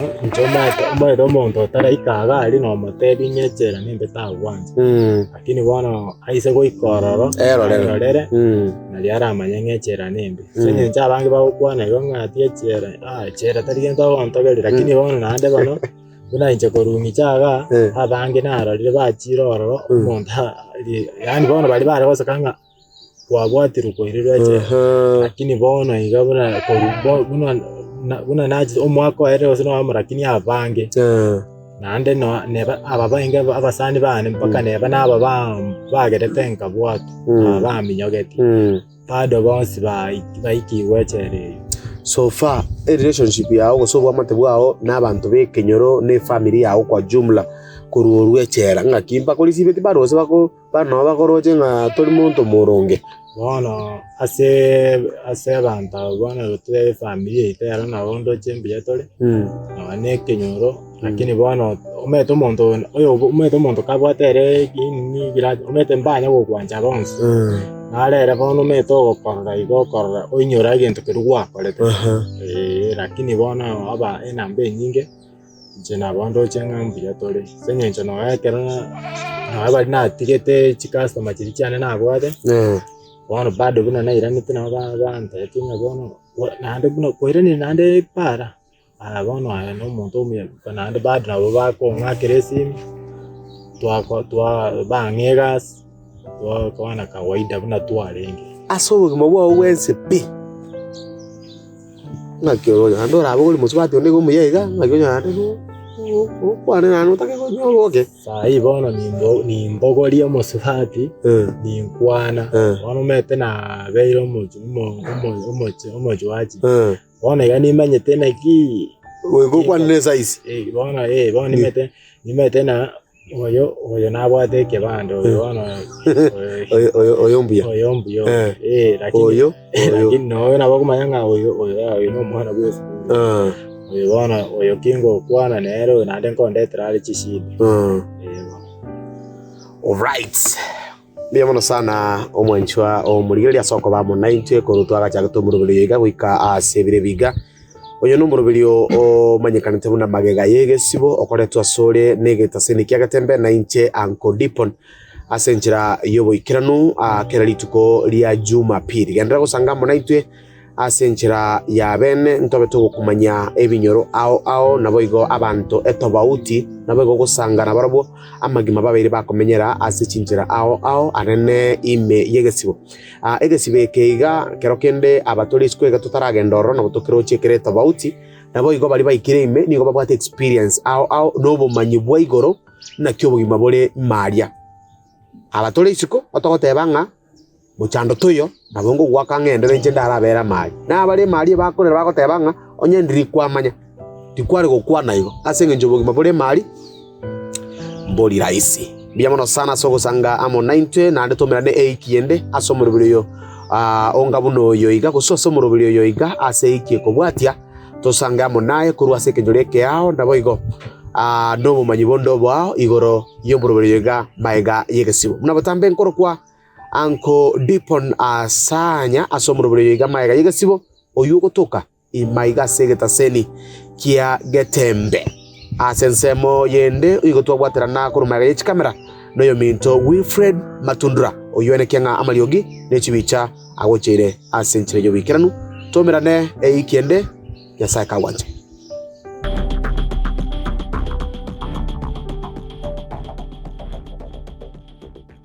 Inche omanyete omanyete omonto otaraika iga aria nomotebia ng'a echela nimbe tagwancha, lakini bono aise goika ororo, Erorere. arorere, nario aramanye ng'a echela nembe. Ase eng'encho abange bagokwana igo ng'a ati echela, ah echela tari gento ogontogeria, lakini bono naende bono, buna inche korwa ng'iche igaa, abange narorire bachire ororo, omonto aa yaani bono baria bare goseka ng'a. kwabwatirwe koirerwa echela. Lakini bono iga buna korwa bo buna na buna nachete omwaka oerire gose noyomo lakini abange, naende noa neba aba bainge abasani bane mpaka neba naba ba bagerete nkabwatwa, aba baminyogeti, bado bonsi baiki baikigwe echela eywo. So far, erelationship yago gose obwamate bwao na abanto ba ekenyoro na efamiri yago kwa jumla korwa orwe echela ng'aki mbakorisibeti bado gose bako. Bono nabo bakoroche ng'a tori monto moronge. Bono ase ase abanto aba bono tore efamiri yaito ero nabo ndoche mbuya tore, nonya na ekenyoro, lakini bono omanyete omonto oyo omanyete omonto kabwate ere nini grudge omanyete mbanya gokwancha bonsi, naro ere bono omanyete ogokorora igo okorora oinyora egento keria gwakorete, eh, lakini bono aba enamba enyinge. Inche nabo ndoche ng'a mbuya tore, ase eng'encho nonya ekero nonya baria natigete chicustomer chiria chiane nabwate, bono bado buna nairanete nabo ba- bantebetie ng'a bono naende buna kwairanire naende para, aya bono aye na omonto omuya naende bado nabo bakong'akera esimi, twako twa bang'a egasi. Twakwana kawaida buna twarenge. Ase obogima bwao bwensi pi, ng'aki oroche naende orabe ore mosubati onde iga omuya iga, ng'aki onye naende okwane naende otake konywa oboke. Saii bono nimbo nimbogorie omosubati, ninkwana, bono omanyete nabeire omochi omo omo omochi omochwachi, bono iga nimanyete naki Goika okwane na esize. Bono bono nimanyete nimanyete na. Oyo oyo nabwate ekebande oyo bono Oyo oyo oyo mbuya. oyo mbuya oyo. Eh. Eh, lakini Oyo oyo. lakini noyo nabo okomanya ng'a oyo oyo ah, oyo na omwana bwa esukuru. Ah, Oyo bono oyo kingokwana nere oyo naende nkondetera are chishida. ah. Eh bono. Alright. Mbuya mono sana omwanchwa omorigereria ase okoba amo naintwe korwa twagachagete omoroberio iga goika ase ebiro ebi iga. Oyo nomoroberio omanyekanete buna magega y'egesibo okoretwa asore negetaseni kia Getembe na inche Uncle Dipon ase enchera y'oboikeranu aa kera rituko ria Jumapili. Genderera gosanga amo naintwe Ase enchera ya bene ntobe togokumanya ebinyoro ao ao, naboigo abanto etobauti, naboigo gosanga nabarabwo amagima babeire bakomenyera ase chinchera ao ao anene ime y'egesibo. Aa egesibo eke iga kero kende aba tore isiko iga totaragenda ororo nabo tokeroche kere etobauti, naboigo baria baikire ime nigo babwate experience ao ao na obomanyi bwa igoro naki obogima bore ime aria. Aba tore isiko otogoteba ng'a. Mochando toiyo, nabo ngogoaka ng'endere inche ndarabere amari. Na abare emari ebakorera bagoteba ng'a onye ndiri kwamanya, tikware gokwana igo, ase engencho obogima bore emari mbori rahisi. Mbuya mono sana ase ogosanga amo naintwe, naende tomerane eiki ende ase omoroberi oyo ah, onga buna oyo iga, gose ase omoroberi oyo iga ase eiki ekobwatia, tosange amo naye korwa ase ekenyoro ekeao, naboigo ah, nobomanyi bonde oboao igoro y'omoroberi oyo iga magega y'egesibo. Buna botambe nkorokwa Uncle Dipon Asanya ase omorobori oyo iga magega y'egesibo, oyio ogotoka imaiga ase egetaseni kia Getembe. Ase ensemo yende igo twabwaterana korwa magega ye chikamera noyominto Wilfred Matundura oyio oenekia ng'a amariogi ne chibicha agocheire ase enchera y'oboikeranu. Tomerane eiki ende Nyasae kagwancha.